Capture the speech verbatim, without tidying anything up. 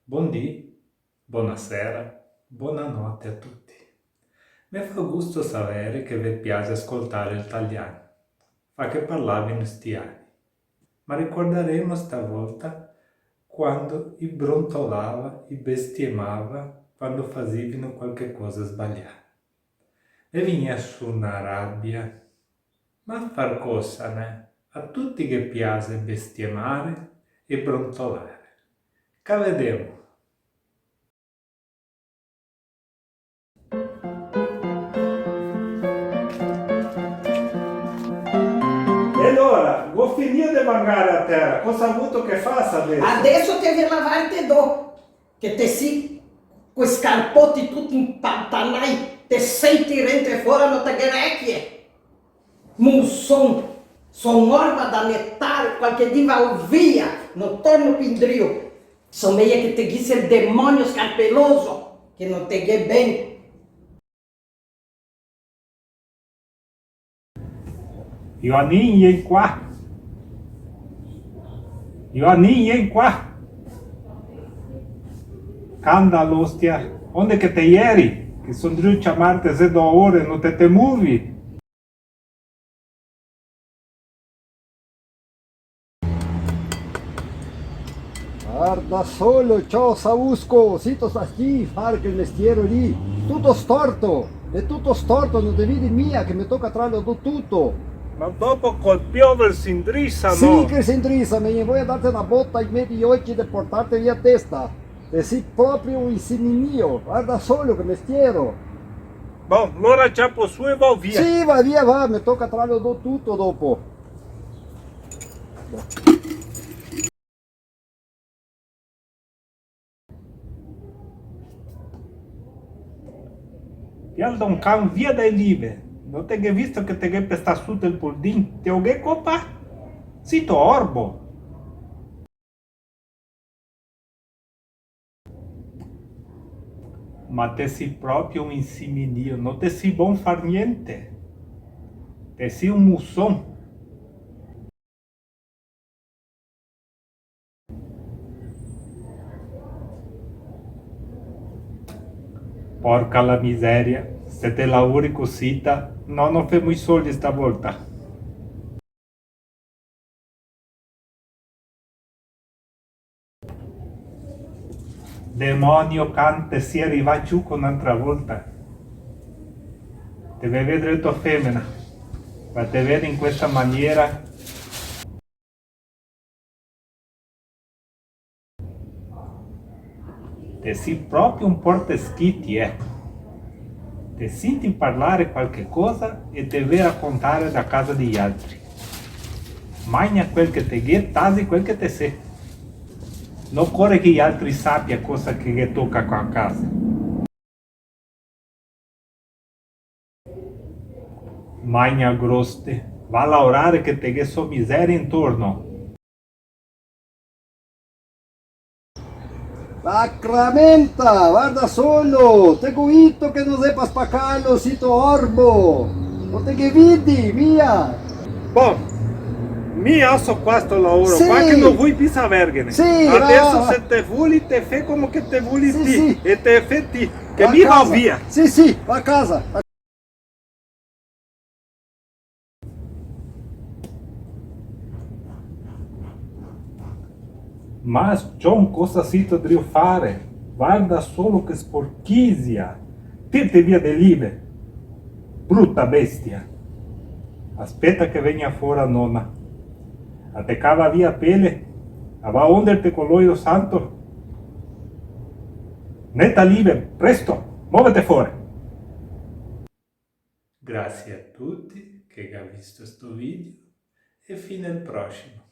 Bondì, bonasera, bonanote a tuti. Me fa gusto savere che ve piaxe scoltare el talian, fa che parlavino sti ani. Ma ricordaremo sta volta quando i brontolava, i bestiemava quando fasivino qualche cosa sbalià. Me vignea su na rabia. Ma far cosa, né? A tuti ghe piaxe bestiemare e brontolare. Ca vedemo. E alora, go finìo de mangare a tera, cosa vuto che fasa deso? Adeso te ve lavarte do, che te si coi scarpoti tuti impantanai, te senti rente fora, no te ghe rechie. Muson, son orba da netar, qualche dì vao via, no torno pì indrio. Someia che te ghise el demonio scarpeloso, che no te ghe ben. Joanin, vien qua. Joanin, vien qua. Canda l'ostia, onde che te ieri? Che son drio ciamarte xe do ore, no te te muvi. Varda solo, ciò, Sausco, sito sta sti far quel mestiero lì, tuto storto, xe tuto storto, no te vedi mia che me toca trarlo do tuto. Ma dopo col piove el se indrisa, no? Sì che se indrisa, me voia darte na bota in medio i oci de portarte via testa. Te si proprio un insiminìo, varda solo che mestiero. Bon, alora ciapo su e vao via. Sì, va via, va, me toca trarlo do tuto dopo. Piel da un can, via dai lì, ve. No te ghe visto che te ghe pestà su tel pulvin? Te o ghe copà? Sito orbo. Ma te si proprio un insiminìo, no te si bon far gnente. Te si un muson. Porca la miseria, se te laori cusita, no, no femo i soldi sta volta. Demonio can, te si rivà ciuco n'antra volta. Te ve vedre to femena, ma te vedi in questa maniera. Te si proprio un portaschiti, eh. Te senti parlare qualche cosa e te ve racontare da casa dei altri. Magna quel che te ghe, tasi quel che te se. No core che i altri sapia cosa che ghe toca qua a casa. Magna groste, va a laorare che te ghe so miseria intorno. Sacramenta, varda solo, te go dito che no xe pa spacarlo, sito orbo. No te ghe vidi, mia. Bon, mi laso qua sto laoro, sì, qua che no vui pì saverghene. Sì, adeso va, va. Se te voli, te fe come che te voli ti, sì, e te fe ti, che mi vao via. Sì, sì, va a casa. Ma ciò, cosa sito drio fare? Varda solo che sporchisia! Tirte via de lì, ve! Bruta bestia! Aspeta che vegna fora nona. A te cava via pele, a va onderte co l'oio santo. Neta lì, ve, presto, movete fora! Grasie a tuti che ga visto sto video e fin al prosimo.